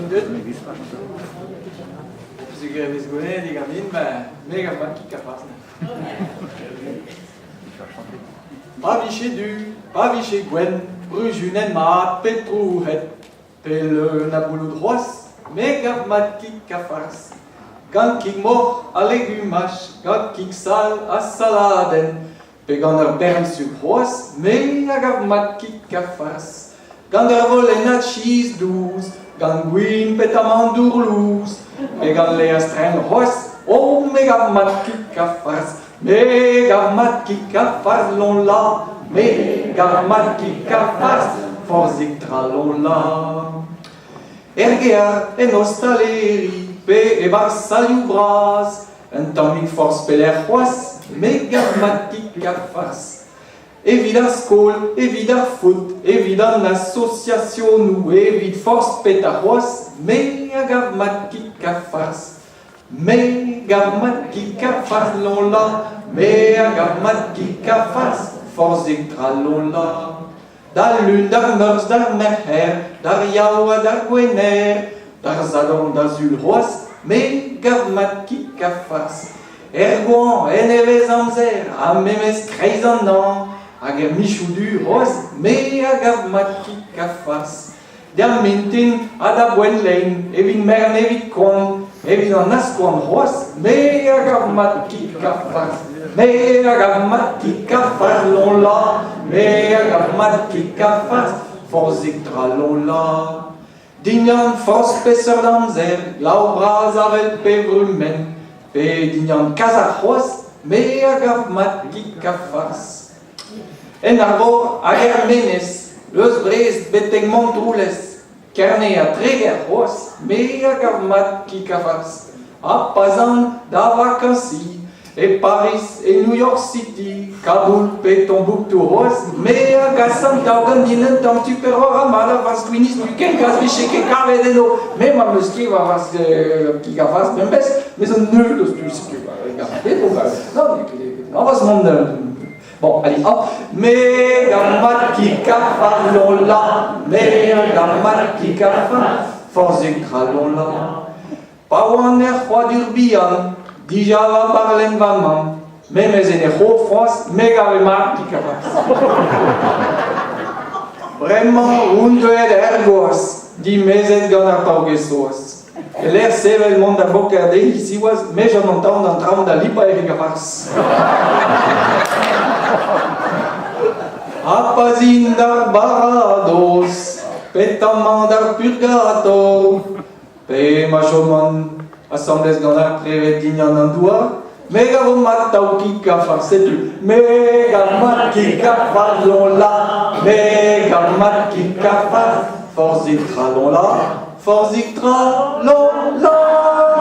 on deuet. Peogwir e vez gwelet ganin, ben, me gav mat kig ha farz. Pa vije du, pa vije gwenn, bruzunenn mat pe trouc'het, pe leun a bouloù c'hoazh, me gav mat kig ha farz. Gant kig moc'h ha legumaj, gant kig sall ha saladenn, Pe gant ur bern sukr c'hoazh, me a gav mat kig ha farz. Gant ur volennad cheese dous, gant gwin petamant dour lous, pe gant laezh trenk c'hoazh, oh me gav mat kig ha farz. Me gav mat kig ha farz, loñla, me gav mat kig ha farz, forzhik tra loñla. Er gear, en ostaleri, pe e-barzh salioù bras, Un tammig forzh pelec'h c'hoazh, me gav mat kig ha farz. Evit ar skol, evit ar foot, evit an asosiasionoù, evit forzh petra c'hoazh, me a gav mat kig ha farz. Me gav mat kig ha farz, lola, me a gav mat kig ha farz, forzhik tra lola. D'al Lun, d'ar Meurzh, d'ar Merc'her, d'ar Yaou ha d'ar Gwener, d'ar Sadorn, da Sul c'hoazh, me gav mat kig ha farz. Er goañv, en nevez-amzer, ha memes kreiz an hañv, hag er michoù du c'hoazh, me a gav mat kig ha farz. D'ar mintin ha da boent lein, evit merenn, evit koan, evit an askoan c'hoazh, me a gav mat kig ha farz. Me a gav mat kig ha farz, loñla, me a gav mat kig ha farz, forzhik tra loñla. Dindan forzh peseurt amzer, glav bras avel pe vrumenn, pe dindan kazarc'h c'hoazh, me a gav mat kig ha farz. En arvor hag er menez, eus Brest betek Montroulez, Kerne ha Treger c'hoazh, me a gav mat kig ha farz. Ha pa'z an da vakañsiñ e Pariz, e New York City, Kaboul pe Tombouctou c'hoazh, me a gas an taol ganin un tamm tupperware ha mat a farz gwinizh du kenkas 'vije ket kavet eno. Me m'am eus ket war farz kig ha farz bemdez, me zo neud eus tu setu Non, on va se mont Bon, allez, hop. Megamatika farlola, megamatika fa, forzhik tralola. Pa oan er c'hoadur bihan, dija va barlenn va mamm, memes en he c'hof c'hoazh, megamatika fa. Bremañ on deuet er gwaz, dimezet gant ar paourkaezh Soaz. E-lec'h sevel mont da boker dezhi, siwazh, me chom an taol d'an traoñ da lipañ evit ar farz. Ha pa 'z in d'ar baradoz, petamant d'ar purgator, pe ma choman asambles gant ar preved dindan an douar, me gavo mat tav kig ha farz, setu. Me gav mat kig ha farz, lola, me gav mat kig ha farz, forzhik tra lola. Forzhik tra, lo, la.